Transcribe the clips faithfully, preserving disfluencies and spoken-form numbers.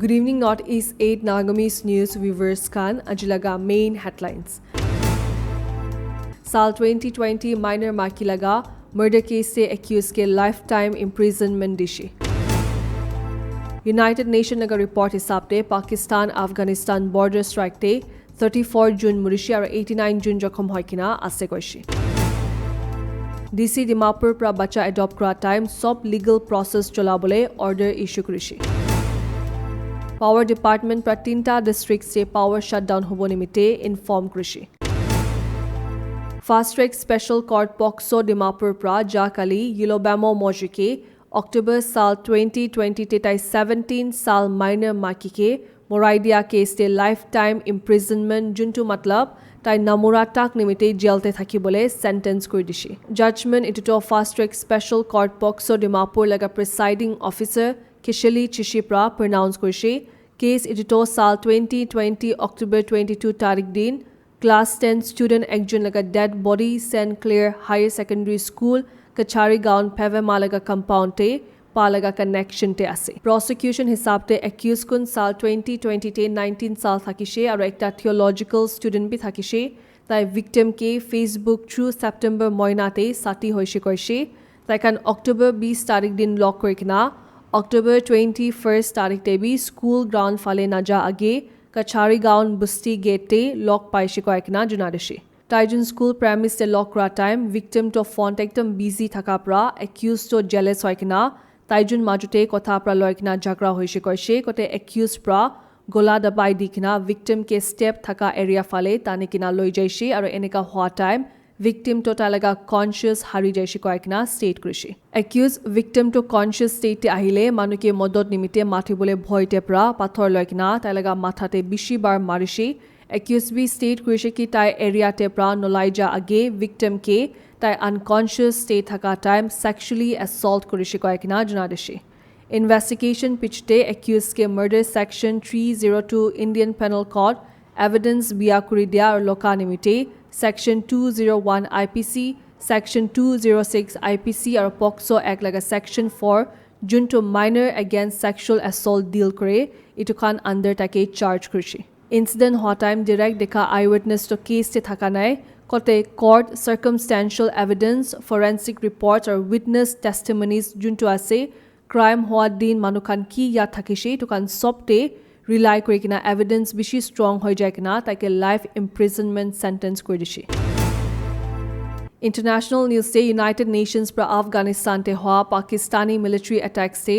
Good evening, Northeast eight Nagamese News viewers khan. Aji laga main headlines. Sal twenty twenty minor maki laga murder case te accused ke lifetime imprisonment dishi. United Nation laga report hisab te Pakistan Afghanistan border strike te thirty-four June murishi aru eighty-nine June jokhom hoi kena ase koishi. D C Dimapur pra bacha adopt kura time sob legal process cholabole order issue kurishi. Power Department pra tinta district se power shutdown hobo nimite inform kurishi. Fast Track Special Court POCSO Dimapur pra ja kali Yilobamo Mojike October sal twenty twenty te tai seventeen sal minor maki ke morai dia case te lifetime imprisonment juntu matlab tai namura tak nimite jail te thakibole sentence kuri dishi. Judgment itu to Fast Track Special Court POCSO Dimapur laga presiding officer Kishali Chishi pra pronounce kurishi. Case itu to sal twenty twenty October twenty-two tarik din class ten student ekjon laga dead body Saint Clair Higher Secondary School Kachari Gaon Pevema laga compound te pa laga connection te ase. Prosecution hisab te accused kun sal twenty twenty te nineteen sal thakishe aru ekta theological student bi thakishe. Tai victim ke Facebook through September moina te sati hoishe koishe. Tai khan October bis tarik din lock kuri kena October twenty-first tarik te bi school ground phale naja age Kachari Gaon Busti gate te lock paishe koi kena juna dishi. Taijun school premise te lock kura time victim to phone te ekdam busy thaka pra accused to jealous hoi kena taijun majute kotha pra loi kena jhagra hoishe koishe kote accused pra gola dabai di kena victim ke step thaka area phale tani kena loi jaishe aru eneka hua time victim to tai laga conscious hari jaishe koi kena state kurishi. Accused victim to conscious state te ahile manu ke modot nimite matibole bhoi te pra pathor loi kena tai laga matha te bishi bar marishe. Accused bi state kurishe ki tai area te pra nolai ja age victim ke tai unconscious state thaka time sexually assault kurishe koi kena juna dishi. Investigation pichte accused ke murder section three zero two Indian Penal Code evidence bia kuri dia aru loka nimite section two zero one I P C, section two zero six I P C aru POCSO Act laga section four juntu minor against sexual assault deal kore itu khan under take charge kurishe. Incident hua time direct dekha eyewitness to case te thaka nai. Kote court circumstantial evidence, forensic reports aru witness testimonies juntu ase, crime hua din manu khan ki yad thakishe itu khan sob te rely kuri kena evidence bishi strong hoi jai kena taike life imprisonment sentence kuri dishi. International news te United Nations pra Afghanistan te hua Pakistani military attacks te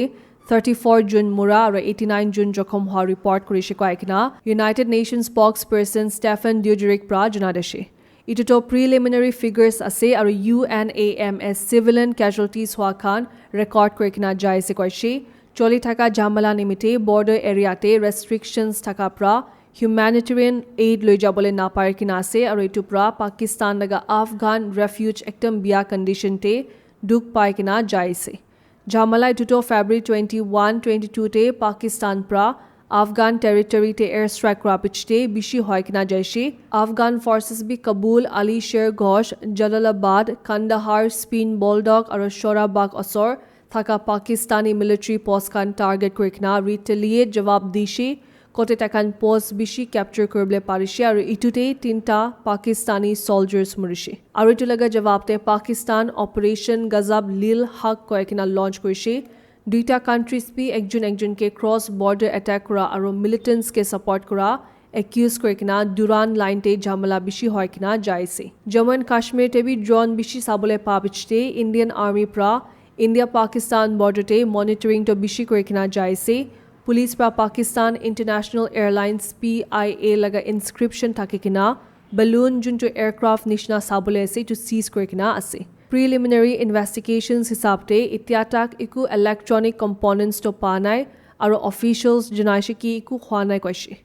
thirty-four June mura aru eighty-nine June jokhom hua report kurishe koi kena United Nations spokesperson Stephen Dujarric pra juna dishi. Itu to preliminary figures ase aru U N A M S civilian casualties hua khan record kuri kena jai ase koishe. Choli thaka jhamala nimite border area te restrictions thaka pra humanitarian aid loi jabole napari kena ase aru itu pra Pakistan laga Afghan refuge ekdam bia condition te dukh pai kena jai ase. Jhamala itu to February twenty-one, twenty-two te Pakistan pra Afghan territory te airstrike kura pichete bishi hoi kena jaishe. Afghan forces bi Kabul, Ali Sher Ghosh, Jalalabad, Kandahar, Spin Boldak aru Shorabag osor thaka Pakistani military post khan target kuri kena retaliate jawab dishe. Kote taikhan post bishi capture kuribole parishe aru itute tinta Pakistani soldiers murishe. Aru itu laga jawab te Pakistan Operation Ghazab Lil Haq koi kena launch kurishe. Duita countries bi ekjun ekjun ke cross border attack kura aru militants ke support kura accuse kuri kena Durand line te jhamala bishi hoi kena jai ase. Jammu and Kashmir te bi drone bishi sabole pa bichite Indian Army pra India Pakistan border te monitoring to bishi kuri kena jai ase. Police pra Pakistan International Airlines P I A laga inscription thaki kena balloon juntu aircraft nishina sabole ase itu seize kuri kena ase. Preliminary investigations hisab te itya tak iku electronic components to pa nai aru officials janaishe ki iku hwa nai koishe.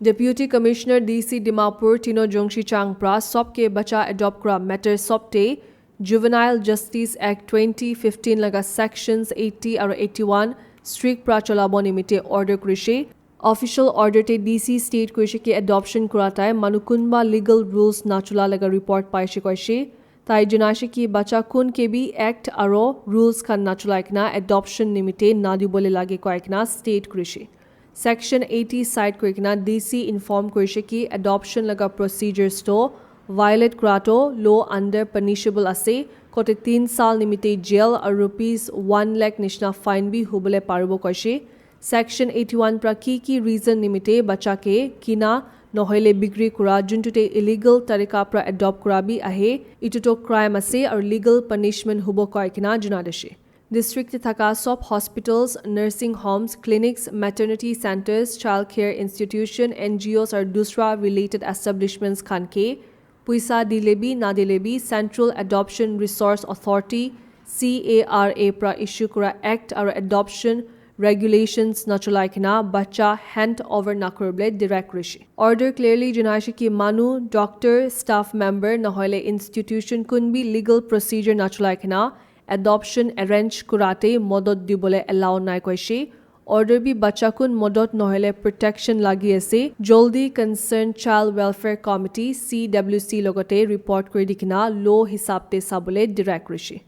Deputy Commissioner D C Dimapur Tino Jongshi Chang pra sob ke bacha adopt kura matter sob te Juvenile Justice Act twenty fifteen laga sections eighty aru eighty-one strict pra cholabo nimite order kurishe. Official order te D C state kurishe ki adoption kura time manu kunba legal rules nachola laga report paishe koishe. Tai janaishe ki bacha kun ke bi act aro rules khan nachulai kena adoption nimite nadibole lage koi kena state kurishe. Section eighty cite kuri kena D C inform kurishe ki adoption laga procedures to violate kura to law under punishable ase, kote tin sal nimite jail aru rupees one lakh nishina fine bi hubole paribo koishe. Section eighty-one pra ki ki reason nimite bacha ke kina nohoile bikri kura juntu te illegal tarika pra adopt kura bi ahe, itu to crime ase aru legal punishment hubo koi kena jana dishe. District te thaka sob hospitals, nursing homes, clinics, maternity centers, child care institution, N G Os aru dusra related establishments khan ke puisa dile bi nadile bi Central Adoption Resource Authority, C A R A pra issue kura act aru adoption regulations nachulai kena bacha hand over nakuribole direct kurishe. Order clearly janaishe ki manu, doctor, staff member nahoile institution kun bi legal procedure nachulai kena adoption arrange kurate modot dibole allow nai koishe. Order bi bacha kun modot nohoile protection lagi ase, joldi concerned Child Welfare Committee, C W C logote report kuri dikena law hisab te sabole direct kurishe.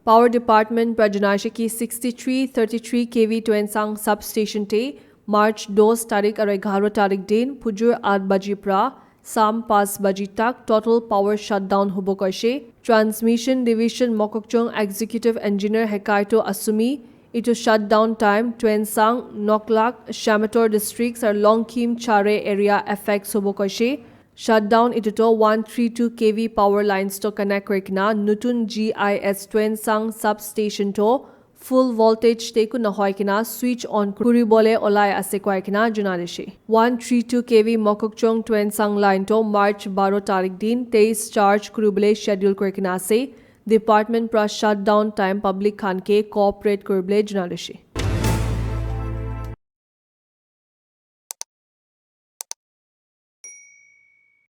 Power Department pra janaishe ki sixty-three thirty-three K V Tuensang substation te March dos tarik aru egharo tarik din phujur aat baji pra sam pas baji tak total power shutdown hubo koishe. Transmission Division Mokokchung Executive Engineer Hekaito Asumi itu shutdown time Tuensang, Noklak, Shamator districts aru Longkhim Chare area affects hubo koishe. Shutdown itu to one three two K V power lines to connect kuri kena nutun G I S Tuensang substation to full voltage te ku nohoi kena switch on kuribole olai ase koi kena jana dishe. One three two K V Mokokchung Tuensang line to March baro tarik din teis charge kuribole schedule kuri kena ase. Department pra shutdown time public khan ke cooperate kuribole jana dishe.